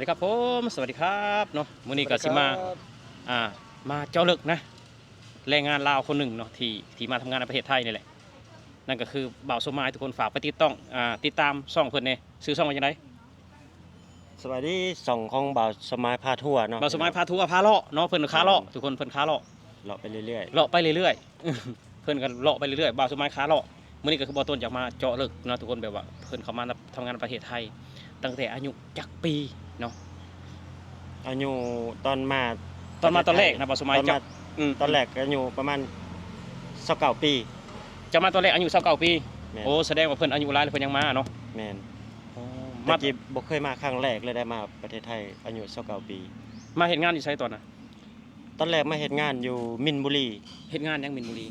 สวัสดีครับผม สวัสดีครับเนาะ มื้อนี้ก็สิมา สวัสดีครับ อ่า มาเจาะลึกนะ แรงงานลาวคนหนึ่งเนาะ ที่ ที่มาทำงานในประเทศไทยนี่แหละ นั่นก็คือบ่าวสมหมาย ทุกคนฝากไปติดต้อง อ่า ติดตามช่องเพิ่นแหน่ ชื่อช่องว่าจั่งใด๋? สวัสดี ช่องของบ่าวสมหมายพาทัวร์เนาะ บ่าวสมหมายพาทัวร์ พาเลาะเนาะ เพิ่นขาเลาะ แม่น ทุกคน เพิ่นขาเลาะ เลาะไปเรื่อยๆ เลาะไปเรื่อยๆ เพิ่นก็เลาะไปเรื่อยๆ บ่าวสมหมายขาเลาะ มื้อนี้ก็คือบ่าวต้นอยากมาเจาะลึกเนาะทุกคน แบบว่าเพิ่นเข้ามาทำงานประเทศไทยตั้งแต่อายุจักปีเนาะ อายุตอนมา ตอนมาตอนแรกนะ บ่าวสมหมาย ตอนมา เจ้า อืม ตอนแรกอายุประมาณซาวเก้าปี เจ้ามาตอนแรกอายุซาวเก้าปี แม่น โอ้ แสดงว่าเพิ่นอายุหลายแล้วเพิ่นยังมาเนาะ แม่น โอ้ แต่กี้บ่เคยมาครั้งแรกเลย ได้มาประเทศไทยอายุซาวเก้าปี มาเฮ็ดงานอยู่ไสตอนนั้น? ตอนแรกมาเฮ็ดงานอยู่มินบุรี เฮ็ดงานหยังมินบุรี?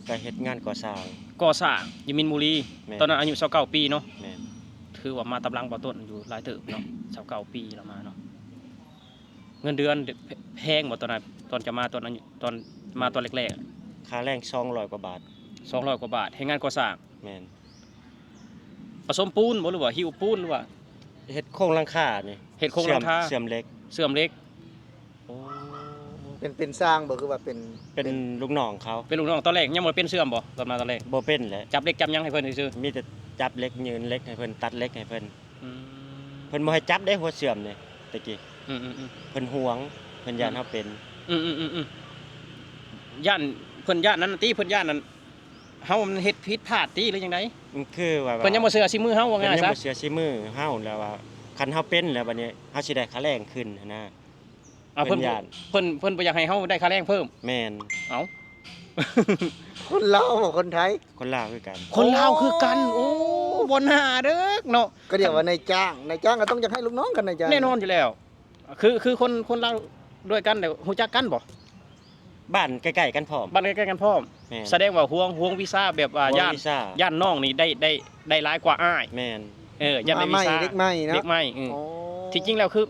ก็เฮ็ดงานก่อสร้าง ก่อสร้างอยู่มินบุรี แม่น ตอนนั้นอายุซาวเก้าปีเนาะ แม่น ถือว่ามาตามหลังบ่าวต้นอยู่หลายเติบเนาะ ซาวเก้าปีแล้วมาเนาะ เงินเดือนแพงบ่ตอนนั้น ตอนจะมาตอนอายุ ตอนมาตอนแรกๆ ค่าแรงสองร้อยกว่าบาท สองร้อยกว่าบาท เฮ็ดงานก่อสร้าง แม่น ผสมปูนบ่ หรือว่าหิ้วปูน หรือว่า เฮ็ดโครงหลังคานี่ เฮ็ดโครงหลังคา เชื่อม เชื่อมเหล็ก เชื่อมเหล็ก โอ้ เป็น เป็นช่างบ่ คือว่าเป็น เป็น เป็นลูกน้องเขา เป็นลูกน้อง ตอนแรกยังบ่เป็นเชื่อมบ่ ตอนมาตอนแรก บ่เป็นแหละ จับเหล็กจับหยังให้เพิ่นซื่อๆ มีแต่จับเหล็ก ยื่นเหล็กให้เพิ่น ตัดเหล็กให้เพิ่น อืม เพิ่นบ่ให้จับเด้ หัวเชื่อมนี่ แต่กี้ อืมๆๆ เพิ่นหวง เพิ่นย้าน อืม เฮาเป็น อืมๆๆๆ ย้าน เพิ่นย้านนั้นติ เพิ่นย้านนั้น เฮามันเฮ็ดผิดพลาดติ หรือจั่งใด๋? อืม คือว่า เพิ่นยังบ่เชื่อฝีมือเฮา ว่าง่ายซะ เพิ่นยังบ่เชื่อฝีมือเฮา แล้วว่าคันเฮาเป็นแล้วบัดนี้เฮาสิได้ค่าแรงคืนหั้นนะ อ่า เพิ่น เพิ่นย้าน เพิ่น เพิ่นบ่อยากให้เฮาได้ค่าแรงเพิ่ม แม่น เอ้า คนลาวบ่คนไทย? คนลาวคือกัน คนลาวคือกัน โอ้ โอ้ บ่น่าเด้อเนาะ ก็เรียกว่านายจ้าง นายจ้างก็ต้องอยากให้ลูกน้องกัน นายจ้าง แน่นอนอยู่แล้ว คือ คือคน คนลาวด้วยกันเนี่ยรู้จักกันบ่? บ้านใกล้ๆกันพร้อม บ้านใกล้ๆกันพร้อม แม่น แสดงว่าห่วง ห่วงวิชา แบบว่า ห่วงวิชา ย้าน ย้านน้องนี่ได้ ได้ ได้หลายกว่าอ้าย แม่น เออ ย้านได้วิชา มาใหม่ เด็กใหม่เนาะ เด็กใหม่ อืม โอ้ ที่จริงแล้วคือ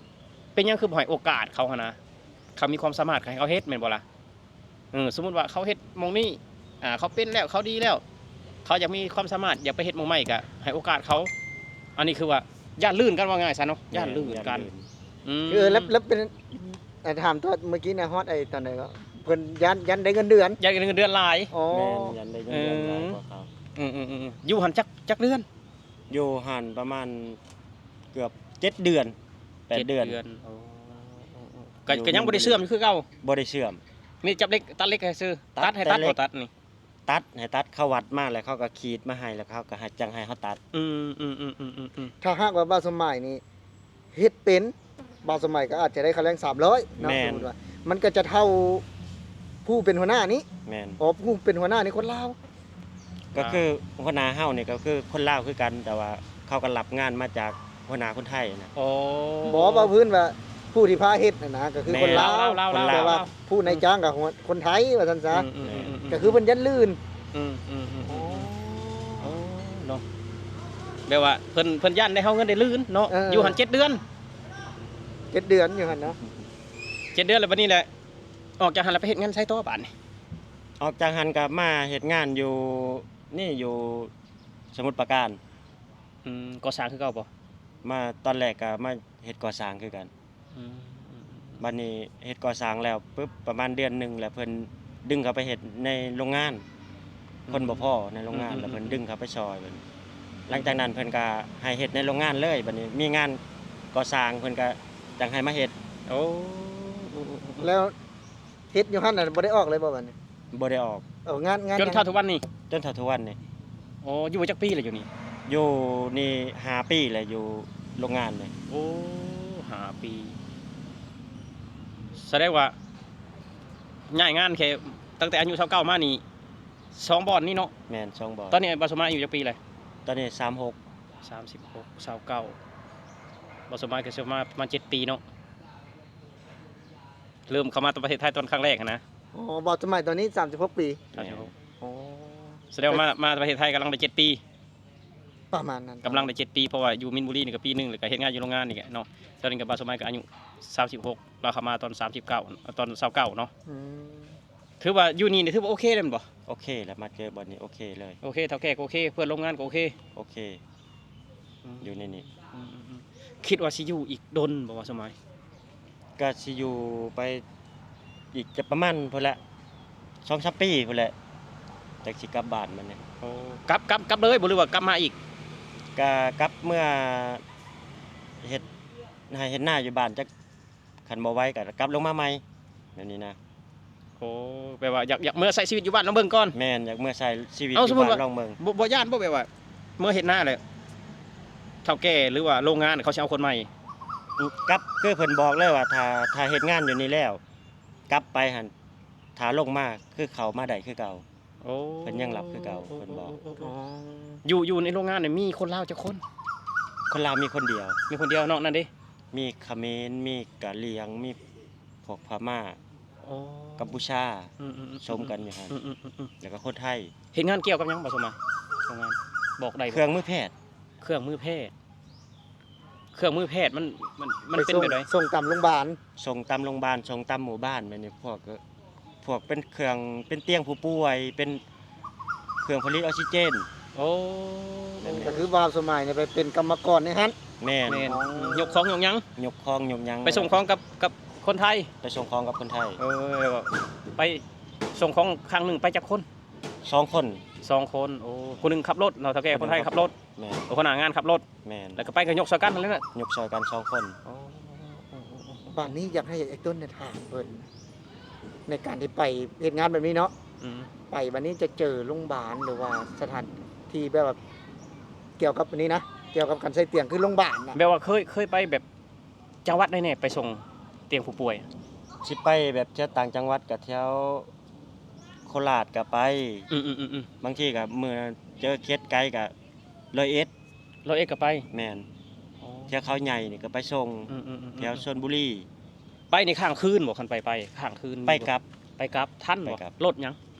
เป็นหยังคือบ่ให้โอกาสเขาหั้นนะ เขามีความสามารถให้เขาเฮ็ดแม่นบ่ล่ะ เออ สมมุติว่าเขาเฮ็ดหม่องนี้ อ่า เขาเป็นแล้ว เขาดีแล้ว เขาอยากมีความสามารถ อยากไปเฮ็ดหม่องใหม่ ก็ให้โอกาสเขา อันนี้คือว่าย้านลื่นกัน ว่าง่ายซะเนาะ แม่น ย้านลื่นกัน ย้านลื่น อืม เออ แล้ว แล้วเป็น อ่า ถามต่อ เมื่อกี้นะ ฮอดไอ้ตอนใด๋ก็ เพิ่นย้าน ย้านได้เงินเดือน ย้านได้เงินเดือนหลาย อ๋อ แม่น ย้านได้เงินเดือนหลายกว่าเขา อืม อืมๆๆ อยู่หั่นจัก จักเดือน? อยู่หั่นประมาณเกือบเจ็ดเดือน แปดเดือน เจ็ดเดือน โอ้ ก็ อยู่ ก็ยังบ่ได้เชื่อมอยู่คือเก่า บ่ได้เชื่อม มีจับเหล็ก ตัดเหล็กให้ซื่อ ตัด ตัดให้ตัด แต่เหล็ก บ่ตัดนี่ ตัดให้ตัด เขาวัดมาแล้วเขาก็ขีดมาให้ แล้วเขาก็ให้ จั่งให้เฮาตัด อืมๆๆๆ ถ้าหากว่าบ่าวสมหมายนี่เฮ็ดเป็น บ่าวสมหมายก็อาจจะได้ค่าแรงสามร้อยเนาะ แม่น สมมุติว่า มันก็จะเท่าผู้เป็นหัวหน้านี้ แม่น อ๋อ ผู้เป็นหัวหน้านี่คนลาว ก็คือหัวหน้าเฮานี่ก็คือคนลาวคือกัน แต่ว่าเขาก็รับงานมาจากหัวหน้าคนไทยนะ อ๋อ บ่ เว้าพื้นว่าผู้ที่พาเฮ็ดน่ะนะ ก็คือคนลาว แม่น ลาวๆๆ คนลาว แต่ว่าผู้นายจ้างก็คนไทยว่าซั่นซะ อืมๆๆๆ ก็คือเพิ่นย้านลื่น อืมๆๆๆ โอ้ เนาะ แบบว่าเพิ่น เพิ่นย้านได้เฮาเงินได้ลื่นเนาะ เออ อยู่หั่นเจ็ดเดือน เจ็ดเดือนอยู่หั่นเนาะ เจ็ดเดือนแล้วบัดนี้แหละ ออกจากหั่นแล้วไปเฮ็ดงานไสต่อบาดนี้? ออกจากหั่นก็มาเฮ็ดงานอยู่ นี่อยู่สมุทรปราการ อืม ก่อสร้างคือเก่าบ่? มาตอนแรกก็มาเฮ็ดก่อสร้างคือกัน อืม บัดนี้เฮ็ดก่อสร้างแล้วปึ๊บ ประมาณเดือนหนึ่งแล้วเพิ่นดึงเข้าไปเฮ็ดในโรงงาน อืม คนบ่พอในโรงงาน อืม แล้วเพิ่น อืม ดึงเข้าไปซ่อย บัดนี้ หลังจากนั้นเพิ่นก็ให้เฮ็ดในโรงงานเลย บัดนี้มีงานก่อสร้างเพิ่นก็จั่งให้มาเฮ็ด โอ้ แล้ว เฮ็ดอยู่หั่นน่ะบ่ได้ออกเลยบ่บัดนี้? บ่ได้ออก ເອົາງານ ງານ ຈົນເທົ່າທຸກວັນນີ້? ຈົນເທົ່າທຸກວັນນີ້. ໂອ້ ຢູ່ມາຈັກປີແລ້ວຢູ່ນີ້? ຢູ່ນີ້ຫ້າປີແລ້ວ ຢູ່ໂລງງານນີ້. ໂອ້ ຫ້າປີ ສະແດງວ່າຍ້າຍງານແຄ່ຕັ້ງແຕ່ອາຍຸຊາວເກົ້າມານີ້ ສອງບ່ອນນີ້ເນາະ? ແມ່ນ ສອງບ່ອນ. ຕອນນີ້ບ່າວສົມໝາຍອາຍຸຈັກປີແລ້ວ? ຕອນນີ້ສາມຫົກ. ສາມສິບຫົກ ຊາວເກົ້າ ບ່າວສົມໝາຍກໍຊິປະມານ ປະມານເຈັດປີເນາະ. ເລີ່ມເຂົ້າມາປະເທດໄທຕອນຄັ້ງແລກຫັ້ນນະ. ອໍ ບ່າວສົມໝາຍຕອນນີ້ສາມສິບຫົກປີ. ສາມສິບຫົກ. ອໍ ສະແດງວ່າມາ ມາປະເທດໄທກຳລັງໄດ້ເຈັດປີ. ປະມານນັ້ນ. ກຳລັງໄດ້ເຈັດປີ ເພາະວ່າຢູ່ມິນບູລີນີ້ກໍປີໜຶ່ງ ແລ້ວກໍເຮັດງານຢູ່ໂລງງານນີ້ແຫຼະເນາະ. ຕອນນີ້ກໍບ່າວສົມໝາຍກໍອາຍຸສາມສິບຫົກ ລາວເຂົ້າມາຕອນສາມສິບເກົ້າ ຕອນຊາວເກົ້າເນາະ. ອືມ ຖືວ່າຢູ່ນີ້ນີ້ຖືວ່າໂອເຄແລ້ວແມ່ນບໍ່? ໂອເຄແລ້ວ ມາເຈີບ່ອນນີ້ໂອເຄເລີຍ. ໂອເຄ ເຖົ້າແກ່ກໍໂອເຄ ເພື່ອນຮ່ວມງານກໍໂອເຄ. ໂອເຄ. ອືມ ຢູ່ໃນນີ້. ອືມໆ ຄິດວ່າຊິຢູ່ອີກດົນບໍ່ ບ່າວສົມໝາຍ? ກໍຊິຢູ່ໄປອີກຈະປະມານພຸ້ນແຫຼະ ສອງສາມປີພຸ້ນແຫຼະ ຈັ່ງຊິກັບບ້ານບັດນີ້. ໂອ້ ກັບ ກັບ ກັບເລີຍບໍ່ ຫຼືວ່າກັບມາອີກ? ກໍກັບເມືອເຮັດໄຮ່ເຮັດນາຢູ່ບ້ານ ຈັກ ຄັນບໍ່ໄຫວກໍກັບລົງມາໃໝ່ ແບບນີ້ນະ. ໂອ້ ແປວ່າຢາກ ຢາກເມືອໃຊ້ຊີວິດຢູ່ບ້ານລອງເບິ່ງກ່ອນ. ແມ່ນ ຢາກເມືອໃຊ້ຊີວິດຢູ່ບ້ານລອງເບິ່ງ. ເອົາ ສົມມຸດວ່າ ບໍ່ ບໍ່ຢ້ານບໍ່ ແບບວ່າເມືອເຮັດນາແລ້ວ ເຖົ້າແກ່ ຫຼືວ່າໂລງງານເຂົາຊິເອົາຄົນໃໝ່? ອື ກັບ ຄືເພິ່ນບອກເລີຍວ່າ ຖ້າ ຖ້າເຮັດງານຢູ່ນີ້ແລ້ວ ກັບໄປຫັ້ນ ຖ້າລົງມາຄືເຂົ້າມາໄດ້ຄືເກົ່າ. ໂອ້ ເພິ່ນຍັງຮັບຄືເກົ່າ ເພິ່ນບອກ. ໂອ້ ໂອ້ ໂອ້ ໂອ້ ຢູ່ ຢູ່ໃນໂລງງານນີ້ມີຄົນລາວຈັກຄົນ? ຄົນລາວມີຄົນດຽວ. ມີຄົນດຽວ ນອກນັ້ນເດ? ມີຂະເໝນ ມີກະຫຼຽງ ມີພວກພະມ້າ ໂອ້ ກັມພູຊາ ອືມໆໆໆ ຊົມກັນຢູ່ຫັ້ນ ອືມໆໆໆ ແລ້ວກໍຄົນໄທ. ເຮັດງານກ່ຽວກັບຫຍັງ ບ່າວສົມໝາຍ? ໂຮງງານ ບອກໄດ້ບໍ່? ເຄື່ອງມືແພດ. ເຄື່ອງມືແພດ ເຄື່ອງມືແພດມັນ ມັນ ມັນເປັນແບບໃດ? ສົ່ງຕາມໂລງບານ ສົ່ງຕາມໂລງບານ ສົ່ງຕາມໝູ່ບ້ານ ແບບນີ້ ພວກ ພວກເປັນເຄື່ອງ ເປັນຕຽງຜູ້ປ່ວຍ ເປັນເຄື່ອງຜະລິດອອກຊີເຈນ. ໂອ້ ແມ່ນໆ ກໍຄືບ່າວສົມໝາຍນີ້ໄປເປັນກຳມະກອນໃນຫັ້ນ. ແມ່ນ ແມ່ນ. ອໍ ຍົກຂອງຍົກຫຍັງ? ຍົກຂອງຍົກຫຍັງ ໄປສົ່ງຂອງກັບ ກັບຄົນໄທ? ໄປສົ່ງຂອງກັບຄົນໄທ. ເອີ ໄປສົ່ງຂອງຄັ້ງໜຶ່ງໄປຈັກຄົນ? ສອງຄົນ. ສອງຄົນ. ໂອ້ ຜູ້ໜຶ່ງຂັບລົດເນາະ ເຖົ້າແກ່ຄົນໄທຂັບລົດ. ແມ່ນ. ໂອ້ ຫົວໜ້າງານຂັບລົດ. ແມ່ນ. ແລ້ວກໍໄປກໍຍົກຊ່ອຍກັນຫັ້ນແຫຼະ. ຍົກຊ່ອຍກັນສອງຄົນ. ອໍ ບາດນີ້ຢາກໃຫ້ອ້າຍຕົ້ນນີ້ຖາມເພິ່ນ ໃນການທີ່ໄປເຮັດງານແບບນີ້ເນາະ. ອືມ. ໄປບາດນີ້ຈະເຈີໂລງບານ ຫຼືວ່າສະຖານທີ່ແບບວ່າກ່ຽວກັບອັນນີ້ນະ ກ່ຽວກັບການໃຊ້ຕຽງ ຄືໂລງບານນະ. ແບບວ່າເຄີຍ ເຄີຍໄປແບບ ຈັງຫວັດໃດແດ່ໄປສົ່ງຕຽງຜູ້ປ່ວຍ? ຊິໄປແບບແຖວຕ່າງຈັງຫວັດ ກໍແຖວໂຄລາດກໍໄປ. ອືມໆໆໆ. ບາງທີກໍເມື່ອເຈີເຂດໄກກໍຮ້ອຍເອັດ. ຮ້ອຍເອັດກໍໄປ? ແມ່ນ. ອໍ ແຖວເຂົາໃຫຍ່ນີ້ກໍໄປສົ່ງ. ອືມໆໆໆ. ແຖວຊົນບູລີ. ໄປນີ້ຄ້າງຄືນບໍ່? ຄັນໄປ ໄປຄ້າງຄືນ ໄປກັບ. ໄປກັບ ທັນບໍ່? ໄປກັບ. ລົດຫຍັງ?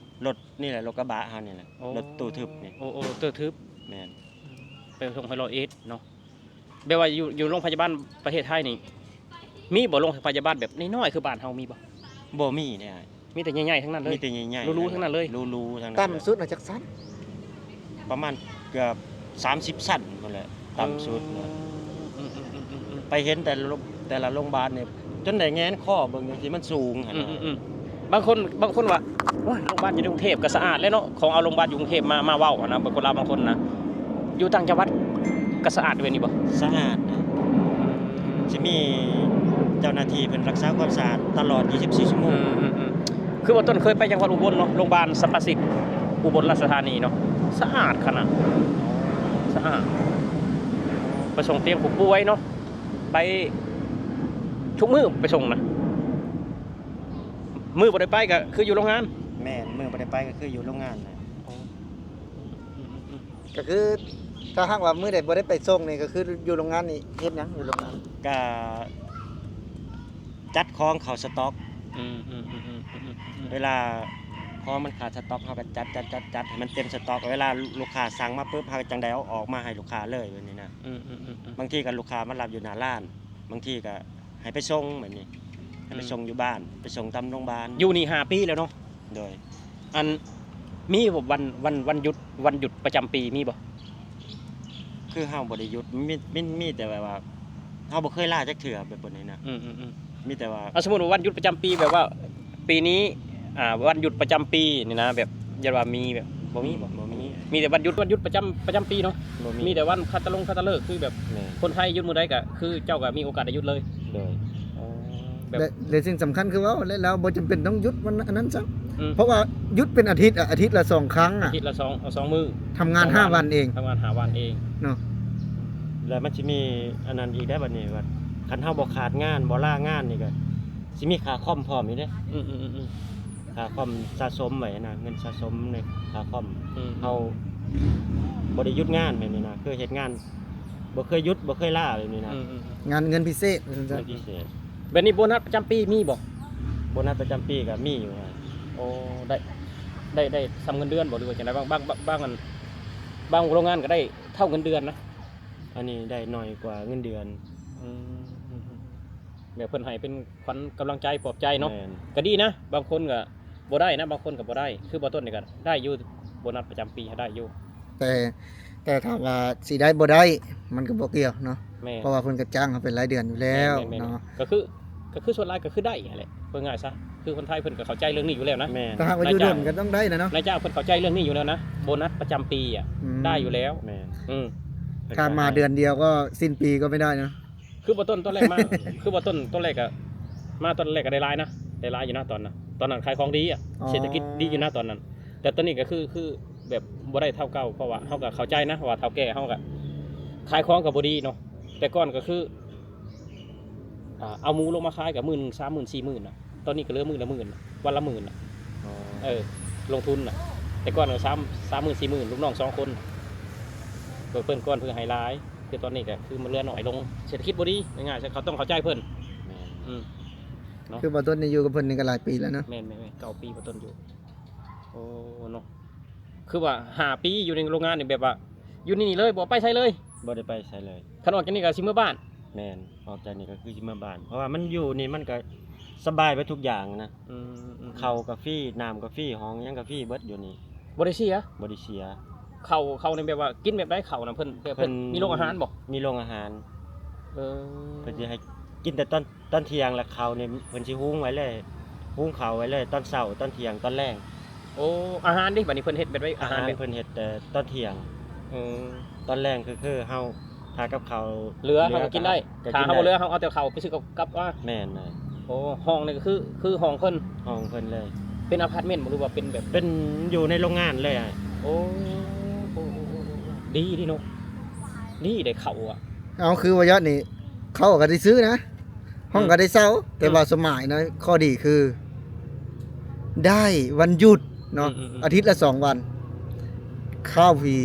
ລົດນີ້ແຫຼະ ລົດກະບະເຮົານີ້ແຫຼະ. ໂອ້ ລົດຕູ້ທຶບນີ້. ໂອ້ໆ ລົດຕູ້ທຶບ. ແມ່ນ. ອືມ ໄປສົ່ງຮອຍຮ້ອຍເອັດເນາະ. ແບບວ່າຢູ່ ຢູ່ໂລງພະຍາບານປະເທດໄທນີ້ ມີບໍ່ໂລງພະຍາບານແບບນ້ອຍໆ ຄືບ້ານເຮົາມີບໍ່? ບໍ່ມີເດ້ອ້າຍ. ມີແຕ່ໃຫຍ່ໆ ທັງນັ້ນເລີຍ? ມີແຕ່ໃຫຍ່ໆ ຫຼູໆ ທັງນັ້ນເລີຍ? ຫຼູໆ ທັງນັ້ນ. ຕ່ຳສຸດນະຈັກຊັ້ນ? ປະມານເກືອບສາມສິບຊັ້ນພຸ້ນແຫຼະ ຕ່ຳສຸດ. ອືມໆໆໆ. ໄປເຫັນແຕ່ລະໂລງ ແຕ່ລະໂລງບານນີ້ ຈົນໄດ້ແງນຄໍເບິ່ງຈັ່ງຊີ້ ມັນສູງຫັ້ນນະ. ອືມໆໆ. ບາງຄົນ ບາງຄົນວ່າ ໂອ້ຍ ໂລງບານຢູ່ໃນກຸງເທບກໍສະອາດແຫຼະເນາະ ຂອງເອົາໂລງບານຢູ່ກຸງເທບມາ ມາເວົ້າຫັ້ນນະ ບາງຄົນລາວບາງຄົນນະ. ຢູ່ຕ່າງຈັງຫວັດກໍສະອາດແບບນີ້ບໍ່? ສະອາດນະ ອືມ ຊິມີເຈົ້າໜ້າທີ່ເພິ່ນຮັກສາຄວາມສະອາດຕະຫຼອດຊາວສີ່ຊົ່ວໂມງ. ອືມໆໆ. ຄືວ່າຕົ້ນເຄີຍໄປຈັງຫວັດອຸບົນເນາະ ໂລງບານສັບປະສິດອຸບົນລາຊະທານີເນາະ ສະອາດຂະໜາດ ສະອາດ. ໄປສົ່ງຕຽງຜູ້ປ່ວຍເນາະ ໄປທຸກມື້ໄປສົ່ງນະ. ມື້ບໍ່ໄດ້ໄປກໍຄືຢູ່ໂລງງານ. ແມ່ນ ມື້ບໍ່ໄດ້ໄປກໍຄືຢູ່ໂລງງານນະ. ອໍ ອືມໆໆ. ກໍຄືຖ້າຫາກວ່າມື້ໃດບໍ່ໄດ້ໄປສົ່ງນີ້ ກໍຄືຢູ່ໂລງງານນີ້ເຮັດຫຍັງຢູ່ໂລງງານ? ກໍຈັດຂອງເຂົ້າສະຕັອກ. ອືມໆໆໆ. ເວລາຂອງມັນຂາດສະຕັອກ ເຮົາກໍຈັດໆໆ ໃຫ້ມັນເຕັມສະຕັອກ ເວລາລູກຄ້າສັ່ງມາປຶບ ເຮົາກໍຈັ່ງໄດ້ເອົາອອກມາໃຫ້ລູກຄ້າເລີຍແບບນີ້ນະ. ອືມໆໆໆ. ບາງທີກໍລູກຄ້າມາຮັບຢູ່ໜ້າຮ້ານ ບາງທີກໍ ໃຫ້ໄປສົ່ງແບບນີ້ ໃຫ້ໄປ ອືມ ສົ່ງຢູ່ບ້ານ ໄປສົ່ງຕາມໂລງບານ. ຢູ່ນີ້ຫ້າປີແລ້ວເນາະ? ໂດຍ. ອັນ ມີບໍ່ ວັນ ວັນ ວັນຢຸດ ວັນຢຸດປະຈຳປີມີບໍ່? ຄືເຮົາບໍ່ໄດ້ຢຸດ ມີ ມີ ມີແຕ່ແບບວ່າ ເຮົາບໍ່ເຄີຍລາຈັກເທື່ອແບບນີ້ນະ. ອືມໆໆ. ມີແຕ່ວ່າ ເອົາ ສົມມຸດວ່າວັນຢຸດປະຈຳປີ ແບບວ່າປີນີ້ ອ່າ ວັນຢຸດປະຈຳປີນີ້ນະ ແບບ ຢ້ານວ່າມີແບບ ບໍ່ມີບໍ່? ອືມ ບໍ່ມີ. ມີແຕ່ວັນຢຸດ ວັນຢຸດປະຈຳ ປະຈຳປີເນາະ? ບໍ່ມີ. ມີແຕ່ວັນຄັດຕະລົງຄັດຕະເລີກ ຄືແບບ ແມ່ນ ຄົນໄທຢຸດມື້ໃດກໍຄືເຈົ້າກໍມີໂອກາດໄດ້ຢຸດເລີຍ. ໂດຍ. ອໍ ແບບ ແລະ ແລະສິ່ງສຳຄັນຄືເວົ້າແລ້ວ ລາວບໍ່ຈຳເປັນຕ້ອງຢຸດວັນອັນນັ້ນຊ້ຳ. ອືມ. ເພາະວ່າຢຸດເປັນອາທິດອະ ອາທິດລະສອງຄັ້ງອະ. ອາທິດລະສອງ ສອງມື້. ທຳງານຫ້າວັນເອງ. ທຳງານຫ້າວັນເອງ. ເນາະ. ແລ້ວມັນຊິມີອັນນັ້ນອີກໄດ໋ບັດນີ້ ວ່າຄັນເຮົາບໍ່ຂາດງານ ບໍ່ລາງານນີ້ກໍຊິມີຄ່າຄອມພ້ອມອີກເດ້. ອືມໆໆ. ຄ່າຄອມສະສົມໄວ້ນະ ເງິນສະສົມໃນຄ່າຄອມ. ອືມ. ເຮົາບໍ່ໄດ້ຢຸດງານແບບນີ້ນະ ຄືເຮັດງານ ບໍ່ເຄີຍຢຸດ ບໍ່ເຄີຍລາແບບນີ້ນະ. ອືມໆ. ງານເງິນພິເສດວ່າຊັ້ນຊະ. ເງິນພິເສດ. ແບບນີ້ໂບນັດປະຈຳປີມີບໍ່? ໂບນັດປະຈຳປີກໍມີຢູ່. ໂອ້ ໄດ້ ໄດ້ ໄດ້ສ່ຳເງິນເດືອນບໍ່ ຫຼືວ່າຈັ່ງໃດ? ບາງ ບາງ ບາງ ບາງອັນ ບາງໂຮງງານກໍໄດ້ເທົ່າເງິນເດືອນນະ. ອັນນີ້ໄດ້ໜ້ອຍກວ່າເງິນເດືອນ. ອືມ. ແບບເພິ່ນໃຫ້ເປັນຂວັນກຳລັງໃຈປອບໃຈເນາະ. ແມ່ນ. ກໍດີນະ ບາງຄົນກໍບໍ່ໄດ້ນະ ບາງຄົນກໍບໍ່ໄດ້ ຄືບ່າວຕົ້ນນີ້ກໍໄດ້ຢູ່ ໂບນັດປະຈຳປີໄດ້ຢູ່. ແຕ່ ແຕ່ຖາມວ່າຊິໄດ້ບໍ່ໄດ້ ມັນກໍບໍ່ກ່ຽວເນາະ. ແມ່ນ ເພາະວ່າເພິ່ນກໍຈ້າງເຮົາເປັນລາຍເດືອນຢູ່ແລ້ວ ແມ່ນໆໆ ເນາະ ກໍຄື ກໍຄືສ່ວນຫຼາຍກໍຄືໄດ້ຫັ້ນແຫຼະ ເວົ້າງ່າຍຊະ ຄືຄົນໄທເພິ່ນກໍເຂົ້າໃຈເລື່ອງນີ້ຢູ່ແລ້ວນະ ແມ່ນ ຖ້າຫາກວ່າຢູ່ດົນກໍຕ້ອງໄດ້ນະເນາະ ນາຍຈ້າງເພິ່ນເຂົ້າໃຈເລື່ອງນີ້ຢູ່ແລ້ວນະ ໂບນັດປະຈຳປີອະ ອືມ ໄດ້ຢູ່ແລ້ວ ແມ່ນ ອືມ ຖ້າມາເດືອນດຽວກໍສິ້ນປີກໍໄມ່ໄດ້ນະ ຄືບໍ່ຕົ້ນຕອນແລກມາ ຄືບໍ່ຕົ້ນຕອນແລກກໍ ມາຕອນແລກກໍໄດ້ຫຼາຍນະ ໄດ້ຫຼາຍຢູ່ນະຕອນນັ້ນ ຕອນນັ້ນຂາຍຂອງດີອະ ອໍ ເສດຖະກິດດີຢູ່ນະຕອນນັ້ນ ແຕ່ຕອນນີ້ກໍຄື ຄືແບບບໍ່ໄດ້ເທົ່າເກົ່າ ເພາະວ່າເຮົາກໍເຂົ້າໃຈນະວ່າເຖົ້າແກ່ເຮົາກໍຂາຍຂອງກໍບໍ່ດີເນາະ ແຕ່ກ່ອນກໍຄື ອ່າ ເອົາໝູລົງມາຂາຍກໍໝື່ນໜຶ່ງ ສາມໝື່ນ ສີ່ໝື່ນນະ ຕອນນີ້ກໍເຫຼືອມື້ລະໝື່ນ ວັນລະໝື່ນນະ ອໍ ເອີ ລົງທຶນນະ ແຕ່ກ່ອນກໍສາມ ສາມໝື່ນ ສີ່ໝື່ນ ລູກນ້ອງສອງຄົນ ເພິ່ນ ເພິ່ນກ່ອນເພື່ອໃຫ້ຫຼາຍ ຄືຕອນນີ້ກໍຄືມັນເຫຼືອໜ້ອຍລົງ ເສດຖະກິດບໍ່ດີ ງ່າຍໆ ເຂົາຕ້ອງເຂົ້າໃຈເພິ່ນ ແມ່ນ ອືມ ເນາະ ຄືບໍ່ຕົ້ນນີ້ຢູ່ກັບເພິ່ນນີ້ກໍຫຼາຍປີແລ້ວເນາະ ແມ່ນໆໆ ເກົ້າປີບໍ່ຕົ້ນຢູ່ ໂອ້ ເນາະ ຄືວ່າຫ້າປີຢູ່ໃນໂຮງງານນີ້ ແບບວ່າຢູ່ໃນນີ້ເລີຍ ບໍ່ໄປໃສເລີຍ ບໍ່ໄດ້ໄປໃສເລີຍ ຄັນອອກຈາກນີ້ກໍຊິເມືອບ້ານ ແມ່ນ ອອກຈາກນີ້ກໍຄືຊິເມືອບ້ານ ເພາະວ່າມັນຢູ່ນີ້ມັນກໍສະບາຍເບິດທຸກຢ່າງນະ ອືມໆໆ ເຂົ້າກໍຟຣີ ນ້ຳກໍຟຣີ ຫ້ອງຫຍັງກໍຟຣີເບິດຢູ່ນີ້ ບໍ່ໄດ້ເສຍ ບໍ່ໄດ້ເສຍ ເຂົ້າ ເຂົ້ານີ້ແບບວ່າກິນແບບໃດ ເຂົ້ານະ ເພິ່ນ ເພິ່ນ ເພິ່ນມີໂຮງອາຫານບໍ່ ມີໂຮງອາຫານ ເອີ ເພິ່ນຊິໃຫ້ກິນແຕ່ຕອນ ຕອນທ່ຽງ ແລ້ວເຂົ້ານີ້ເພິ່ນຊິຫຸງໄວ້ເລີຍ ຫຸງເຂົ້າໄວ້ເລີຍ ຕອນເຊົ້າ ຕອນທ່ຽງ ຕອນແລງ ໂອ້ ອາຫານເດ ບັດນີ້ເພິ່ນເຮັດແບບໃດ ອາຫານ ອາຫານແບບ ເພິ່ນເຮັດແຕ່ຕອນທ່ຽງ ອືມ ຕອນແລງຄື ຄືເຮົາ ຖ້າກັບເຂົ້າ ເຫຼືອເຮົາກໍກິນໄດ້ ກໍກິນໄດ້ ຖ້າເຮົາບໍ່ເຫຼືອ ເຮົາເອົາແຕ່ເຂົ້າໄປຊື້ກັບ ກັບມາ ແມ່ນ ໂອ້ ຫ້ອງນີ້ກໍຄື ຄືຫ້ອງເພິ່ນ ຫ້ອງເພິ່ນເລີຍ ເປັນອາພາດເມັນບໍ່ ຫຼືວ່າເປັນແບບ ເປັນຢູ່ໃນໂຮງງານເລີຍ ໂອ້ ໂອ້ ໂອ້ ໂອ້ ໂອ້ ດີ ດີເນາະ ດີເດ້ເຂົ້າອະ ເອົາ ຄືວ່າຍອດນີ້ ເຂົ້າກໍໄດ້ຊື້ນະ ຫ້ອງກໍໄດ້ເຊົ່າ ອືມ ແຕ່ວ່າ ອືມ ສົມໝາຍນະ ຂໍ້ດີຄື ໄດ້ວັນຢຸດເນາະ ອືມໆໆ ອາທິດລະສອງວັນ ເຂົ້າຟຣີ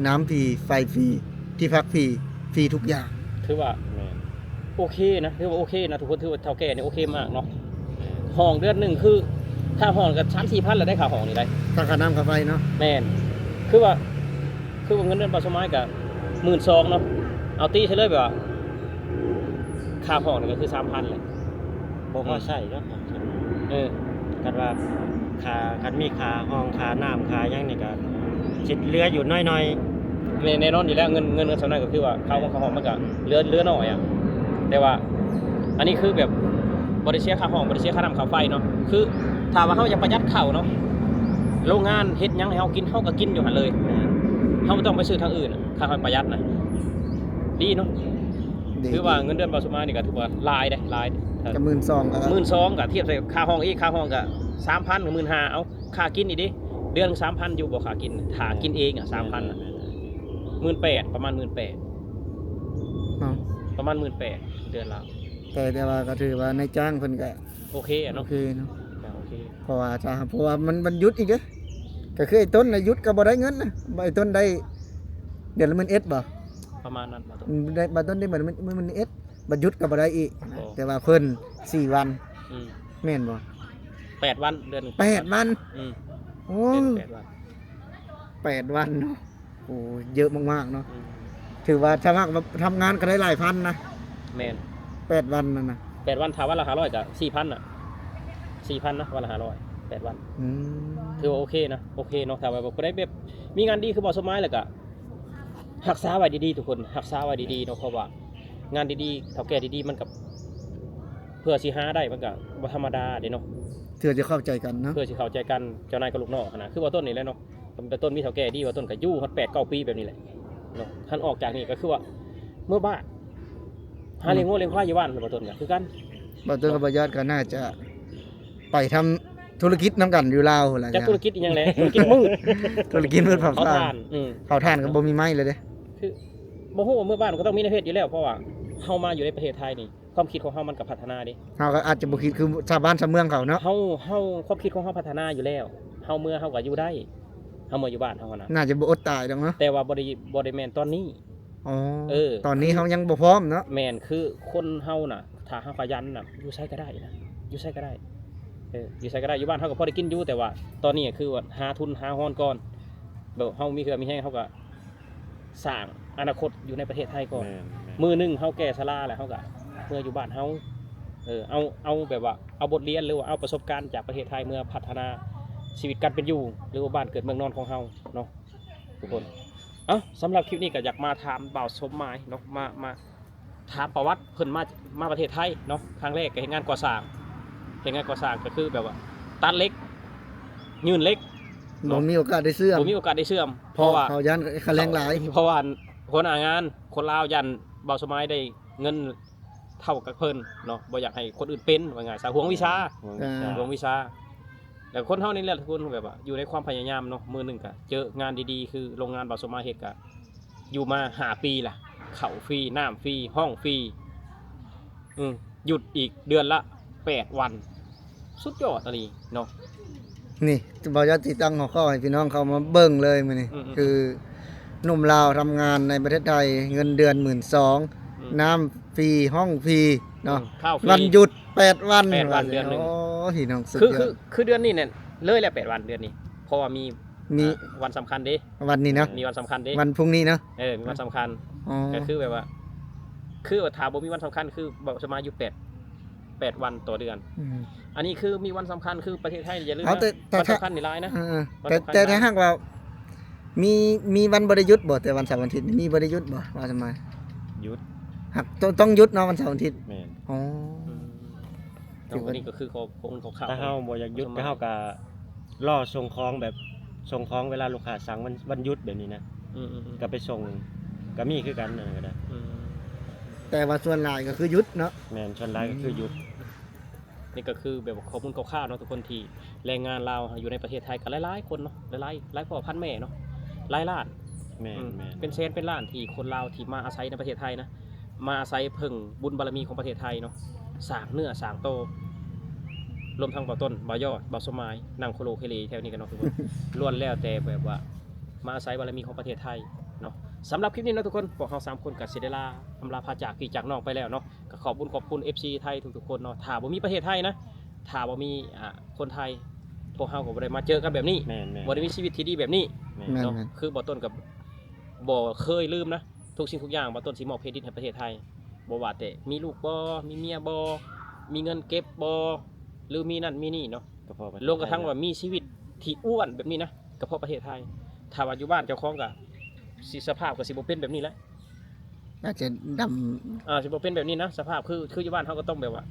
ນ້ຳຟຣີ ໄຟຟຣີ ທີ່ພັກຟຣີ ຟຣີທຸກຢ່າງ ຖືວ່າ ແມ່ນ ໂອເຄນະ ຖືວ່າໂອເຄນະທຸກຄົນ ຖືວ່າເຖົ້າແກ່ນີ້ໂອເຄມາກເນາະ ແມ່ນ ຫ້ອງເດືອນໜຶ່ງຄື ຄ່າຫ້ອງກໍສາມສີ່ພັນແລ້ວໄດ໋ ຄ່າຫ້ອງນີ້ໄດ໋ ທັງຄ່ານ້ຳຄ່າໄຟເນາະ ແມ່ນ ຄືວ່າ ຄືວ່າເງິນເດືອນບ່າວສົມໝາຍກໍໝື່ນສອງເນາະ ເອົາຕີໃສ່ເລີຍແບບວ່າ ຄ່າຫ້ອງນີ້ກໍຄືສາມພັນແຫຼະ ບໍ່ພໍໃຊ້ດອກ ເອີ ຄັນວ່າຄ່າ ຄັນມີຄ່າຫ້ອງ ຄ່ານ້ຳ ຄ່າຫຍັງນີ້ກໍຊິເຫຼືອຢູ່ໜ້ອຍໆ ແມ່ນ ແນ່ນອນຢູ່ແລ້ວ ເງິນ ເງິນ ເງິນສ່ຳນັ້ນກໍຄືວ່າຄ່າຫ້ອງ ຄ່າຫ້ອງມັນກໍເຫຼືອ ເຫຼືອໜ້ອຍອະ ແຕ່ວ່າອັນນີ້ຄືແບບບໍ່ໄດ້ເສຍຄ່າຫ້ອງ ບໍ່ໄດ້ເສຍຄ່ານ້ຳຄ່າໄຟເນາະ ຄືຖ້າວ່າເຮົາຢາກປະຢັດເຂົ້າເນາະ ໂຮງງານເຮັດຫຍັງໃຫ້ເຮົາກິນ ເຮົາກໍກິນຢູ່ຫັ້ນເລີຍ ແມ່ນ ເຮົາບໍ່ຕ້ອງໄປຊື້ທາງອື່ນ ຖ້າເຮົາປະຢັດນະ ດີເນາະ ດີ ຖືວ່າເງິນເດືອນບ່າວສົມໝາຍນີ້ກໍຖືວ່າຫຼາຍເດ້ ຫຼາຍ ກໍໝື່ນສອງ ກໍໝື່ນສອງ ກໍທຽບໃສ່ຄ່າຫ້ອງອີກ ຄ່າຫ້ອງກໍສາມພັນ ກໍໝື່ນຫ້າ ເອົາ ຄ່າກິນອີກເດ ເດືອນສາມພັນຢູ່ບໍ່ ຄ່າກິນ ຖ້າກິນເອງອະ ສາມພັນ ແມ່ນໆໆ ໝື່ນແປດ ປະມານໝື່ນແປດ ເນາະ ປະມານໝື່ນແປດ ເດືອນລະ ແຕ່ ແຕ່ວ່າກໍຖືວ່ານາຍຈ້າງເພິ່ນກໍໂອເຄອະເນາະ ໂອເຄເນາະ ກໍໂອເຄ ເພາະວ່າ ເພາະວ່າມັນ ມັນຢຸດອີກເດ້ ກໍຄືໄອ້ຕົ້ນນະຢຸດກໍບໍ່ໄດ້ເງິນນະ ໄອ້ຕົ້ນໄດ້ເດືອນລະໝື່ນເອັດບໍ່ ປະມານນັ້ນ ບາດຕົ້ນ ອືມ ໄດ້ ບາດຕົ້ນໄດ້ໝື່ນ ໝື່ນເອັດ ບາດຢຸດກໍບໍ່ໄດ້ອີກ ບໍ່ ແຕ່ວ່າເພິ່ນສີ່ວັນ ອືມ ແມ່ນບໍ່ ແປດວັນ ເດືອນໜຶ່ງ ແປດວັນ ອືມ ໂອ້ ເດືອນແປດວັນ ແປດວັນເນາະ ໂອ້ ເຍີະມາກໆເນາະ ອືມ ຖືວ່າຖ້າຫາກວ່າທຳງານກໍໄດ້ຫຼາຍພັນນະ ແມ່ນ ແປດວັນນັ້ນນະ ແປດວັນ ຖ້າວັນລະຫ້າຮ້ອຍກໍສີ່ພັນນະ ສີ່ພັນນະ ວັນລະຫ້າຮ້ອຍ ແປດວັນ ອືມ ຖືວ່າໂອເຄນະ ໂອເຄເນາະ ຖ້າວ່າຜູ້ໃດແບບມີງານດີຄືບ່າວສົມໝາຍ ແລ້ວກໍຮັກສາໄວ້ດີໆທຸກຄົນ ຮັກສາໄວ້ດີໆເນາະ ເພາະວ່າງານດີໆ ເຖົ້າແກ່ດີໆ ມັນກໍ ເພື່ອຊິຫາໄດ້ມັນກໍບໍ່ທຳມະດາເດ້ເນາະ ເພື່ອຊິເຂົ້າໃຈກັນເນາະ ເພື່ອຊິເຂົ້າໃຈກັນ ເຈົ້ານາຍກັບລູກນ້ອງຫັ້ນນະ ຄືວ່າຕົ້ນນີ້ແຫຼະເນາະ ບໍ່າຕົ້ນມີເຖົ້າແກ່ດີ ວ່າຕົ້ນກໍຢູ່ຮອດແປດເກົ້າປີແບບນີ້ແຫຼະເນາະ ຄັນອອກຈາກນີ້ກໍຄືວ່າເມືອບ້ານ ຫາລ້ຽງງົວລ້ຽງຄວາຍຢູ່ບ້ານ ບໍ່າຕົ້ນກໍຄືກັນ ບໍ່າຕົ້ນກັບບ່າວຍອດກໍໜ້າຈະໄປທຳທຸລະກິດນຳກັນຢູ່ລາວພຸ້ນແຫຼະ ຈັກທຸລະກິດອີ່ຫຍັງແຫຼະ ທຸລະກິດມືດ ທຸລະກິດມືດເຜົາຖ່ານ ເຜົາຖ່ານ ອືມ ເຜົາຖ່ານກໍບໍ່ມີໄມ້ແລ້ວເດ້ ຄືບໍ່ຮູ້ວ່າເມືອບ້ານກໍຕ້ອງມີແນວເຮັດຢູ່ແລ້ວ ເພາະວ່າເຮົາມາຢູ່ໃນປະເທດໄທນີ້ ຄວາມຄິດຂອງເຮົາມັນກໍພັດທະນາເດ້ ເຮົາກໍອາດຈະບໍ່ຄິດຄືຊາວບ້ານຊາວເມືອງເຂົາເນາະ ເຮົາ ເຮົາ ຄວາມຄິດຂອງເຮົາພັດທະນາຢູ່ແລ້ວ ເຮົາເມືອເຮົາກໍຢູ່ໄດ້ ເຮົາເມືອຢູ່ບ້ານເຮົາຫັ້ນນະ ໜ້າຈະບໍ່ອົດຕາຍດອກເນາະ ແຕ່ວ່າບໍ່ໄດ້ ບໍ່ໄດ້ແມ່ນຕອນນີ້ ອໍ ເອີ ຕອນນີ້ເຮົາຍັງບໍ່ພ້ອມເນາະ ແມ່ນ ຄືຄົນເຮົານະ ຖ້າເຮົາຂະຫຍັນນະ ຢູ່ໃສກໍໄດ້ນະ ຢູ່ໃສກໍໄດ້ ເອີ ຢູ່ໃສກໍໄດ້ ຢູ່ບ້ານເຮົາກໍພໍໄດ້ກິນຢູ່ ແຕ່ວ່າຕອນນີ້ກໍຄືວ່າຫາທຶນຫາຮອນກ່ອນ ແບບເຮົາມີເຫື່ອມີແຮງ ເຮົາກໍ ສ້າງອະນາຄົດຢູ່ໃນປະເທດໄທກ່ອນ ແມ່ນໆ ມື້ໜຶ່ງເຮົາແກ່ຊະລາແລ້ວ ເຮົາກໍເມືອຢູ່ບ້ານເຮົາ ເອີ ເອົາ ເອົາແບບວ່າ ເອົາບົດຮຽນ ຫຼືວ່າເອົາປະສົບການຈາກປະເທດໄທເມືອພັດທະນາຊີວິດການເປັນຢູ່ ຫຼືວ່າບ້ານເກີດເມືອງນອນຂອງເຮົາເນາະ ທຸກຄົນ ເອົ້າ ສຳລັບຄລິບນີ້ກໍຢາກມາຖາມບ່າວສົມໝາຍເນາະ ມາ ມາ ຖາມປະຫວັດເພິ່ນມາ ມາປະເທດໄທເນາະ ຄັ້ງແລກກໍເຮັດງານກໍ່ສ້າງ ເຮັດງານກໍ່ສ້າງກໍຄືແບບວ່າຕັດເຫຼັກ ຍື່ນເຫຼັກເນາະ ບໍ່ມີໂອກາດໄດ້ເຊື່ອມ ບໍ່ມີໂອກາດໄດ້ເຊື່ອມ ເພາະ ເພາະວ່າ ເຂົາຢ້ານຄ່າແຮງຫຼາຍ ເພາະວ່າຫົວໜ້າງານຄົນລາວຢ້ານບ່າວສະໝາຍໄດ້ເງິນເທົ່າກັບເພິ່ນເນາະ ບໍ່ຢາກໃຫ້ຄົນອື່ນເປັນ ວ່າງ່າຍຊະ ຫວງວິຊາ ຫວງວິຊາ ອ່າ ຫວງວິຊາ ແລ້ວຄົນເຮົານີ້ແຫຼະທຸກຄົນ ແບບວ່າຢູ່ໃນຄວາມພະຍາຍາມເນາະ ມື້ໜຶ່ງກະເຈີງານດີໆ ຄືໂຮງງານບ່າວສະໝາຍເຮັດ ກະຢູ່ມາຫ້າປີລະ ເຂົ້າຟຣີ ນ້ຳຟຣີ ຫ້ອງຟຣີ ອືມ ຢຸດອີກເດືອນລະແປດວັນ ສຸດຍອດອີ່ຫຼີເນາະ. ນີ້ ບ່າວຢອດຊິຕັ້ງຫົວຂໍ້ໃຫ້ພີ່ນ້ອງເຂົ້າມາເບິ່ງເລີຍມື້ນີ້ ອືມໆໆ ຄື ໜຸ່ມລາວທຳງານໃນປະເທດໄທ ເງິນເດືອນໝື່ນສອງ ອືມ ນ້ຳຟຣີ ຫ້ອງຟຣີເນາະ ອືມ ເຂົ້າຟຣີ ວັນຢຸດແປດວັນ ແປດວັນເດືອນໜຶ່ງ ໂອ້ ພີ່ນ້ອງ ສຸດຍອດ ຄື ຄື ຄືເດືອນນີ້ແມ່ນເລີຍແລ້ວແປດວັນເດືອນນີ້ ເພາະວ່າມີ ມີ ອ່າ ວັນສຳຄັນເດ້ ວັນນີ້ເນາະ ມີວັນສຳຄັນເດ້ ວັນພຸ່ງນີ້ເນາະ ເອີ ມີວັນສຳຄັນ ອໍ ກໍຄືແບບວ່າ ຄືວ່າຖ້າບໍ່ມີວັນສຳຄັນ ຄືບໍ່ສາມາດຢູ່ແປດ ແປດວັນຕໍ່ເດືອນ ອືມ ອັນນີ້ຄືມີວັນສຳຄັນ ຄືປະເທດໄທ ຢ່າລືມ ເອົາ ນະ ແຕ່ ແຕ່ ວັນສຳຄັນນີ້ຫຼາຍນະ ເອີ ແຕ່ ວັນສຳຄັນ ແຕ່ ແຕ່ ຫຼາຍ ຖ້າຫາກວ່າມີ ມີວັນບໍ່ໄດ້ຢຸດບໍ່? ແຕ່ວັນເສົາວັນອາທິດນີ້ມີບໍ່ໄດ້ຢຸດບໍ່? ວ່າສະມາຍ ຢຸດ ຫາກຕ້ອງ ຕ້ອງຢຸດເນາະ ວັນເສົາວັນອາທິດ ແມ່ນ ອໍ ອືມ ເອົາ ອັນນີ້ກໍຄືຂໍ້ມູນຄ່າວໆ ຖ້າເຮົາບໍ່ຢາກຢຸດ ປະມານ ກໍເຮົາກໍລໍສົ່ງຂອງ ແບບສົ່ງຂອງເວລາລູກຄ້າສັ່ງ ວັນ ວັນຢຸດແບບນີ້ນະ ອືມໆໆ ກໍໄປສົ່ງ ກໍມີຄືກັນ ອັນນັ້ນກໍໄດ້ ອືມ ແຕ່ວ່າສ່ວນຫຼາຍກໍຄືຢຸດເນາະ ແມ່ນ ສ່ວນຫຼາຍກໍຄືຢຸດ ອືມ ນີ້ກໍຄືແບບວ່າຂໍ້ມູນຄ່າວໆເນາະ ທຸກຄົນ ທີ່ແຮງງານລາວຢູ່ໃນປະເທດໄທກໍຫຼາຍໆຄົນເນາະ ຫຼາຍໆ ຫຼາຍພໍ່ພັນແມ່ເນາະ ຫຼາຍລ້ານ ແມ່ນ ອືມ ແມ່ນ ເປັນແສນເປັນລ້ານ ທີ່ຄົນລາວທີ່ມາອາໄສໃນປະເທດໄທນະ ມາອາໄສເພິ່ງບຸນບາລະມີຂອງປະເທດໄທເນາະ ສ້າງເນື້ອສ້າງໂຕ ລວມທັງບ່າວຕົ້ນ ບ່າວຍອດ ບ່າວສົມໝາຍ ນັ່ງໂຄໂລເຄເລແຖວນີ້ກັນເນາະທຸກຄົນ ລ້ວນແລ້ວແຕ່ແບບວ່າມາອາໄສບາລະມີຂອງປະເທດໄທເນາະ. ສຳລັບຄລິບນີ້ເນາະທຸກຄົນ ພວກເຮົາສາມຄົນກໍຊິໄດ້ລາ ອຳລາພາຈາກພີ່ຈາກນ້ອງໄປແລ້ວເນາະ ກໍຂອບບຸນຂອບຄຸນ ເອັຟຊີ ໄທທຸກໆຄົນເນາະ ຖ້າບໍ່ມີປະເທດໄທນະ ຖ້າບໍ່ມີ ອ່າ ຄົນໄທ ພວກເຮົາກໍບໍ່ໄດ້ມາເຈີກັນແບບນີ້ ແມ່ນໆ ບໍ່ໄດ້ມີຊີວິດທີ່ດີແບບນີ້ ແມ່ນ ເນາະ ແມ່ນໆ ຄືບ່າວຕົ້ນກໍບໍ່ເຄີຍລືມນະ ທຸກສິ່ງທຸກຢ່າງ ບ່າວຕົ້ນຊິມອບເຄຣດິດໃຫ້ປະເທດໄທ ບໍ່ວ່າແຕ່ມີລູກບໍ່ ມີເມຍບໍ່ ມີເງິນເກັບບໍ່ ຫຼືມີນັ້ນມີນີ້ເນາະ ກໍເພາະປະເທດໄທ ລວມກະທັ້ງວ່າມີຊີວິດທີ່ອ້ວນແບບນີ້ນະ ກໍເພາະປະເທດໄທ ຖ້າວ່າຢູ່ບ້ານເຈົ້າຂອງກໍຊິ ສະພາບກໍຊິບໍ່ເປັນແບບນີ້ແຫຼະ ອາດຈະດຳ ອ່າ ຊິບໍ່ເປັນແບບນີ້ນະ ສະພາບຄື ຄືຢູ່ບ້ານເຮົາກໍຕ້ອງແບບວ່າ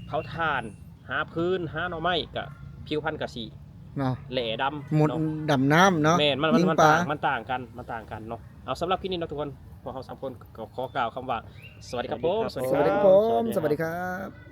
ເຜົາຖ່ານ ຫາຟືນ ຫາໜໍ່ໄມ້ ກະຜິວພັນກະຊິ ເນາະ ແຫຼດຳ ໝົດ ເນາະ ດຳນ້ຳເນາະ ແມ່ນ ມັນ ມັນ ມັນ ມັນຕ່າງ ມັນຕ່າງກັນ ມັນຕ່າງກັນເນາະ. ເອົາ ສຳລັບຄລິບນີ້ເນາະທຸກຄົນ ພວກເຮົາສາມຄົນກໍຂໍກ່າວຄຳວ່າ ສະຫວັດດີຄັບຜົມ ສະຫວັດດີຄັບຜົມ ສະຫວັດດີຄັບ ສະຫວັດດີຄັບ.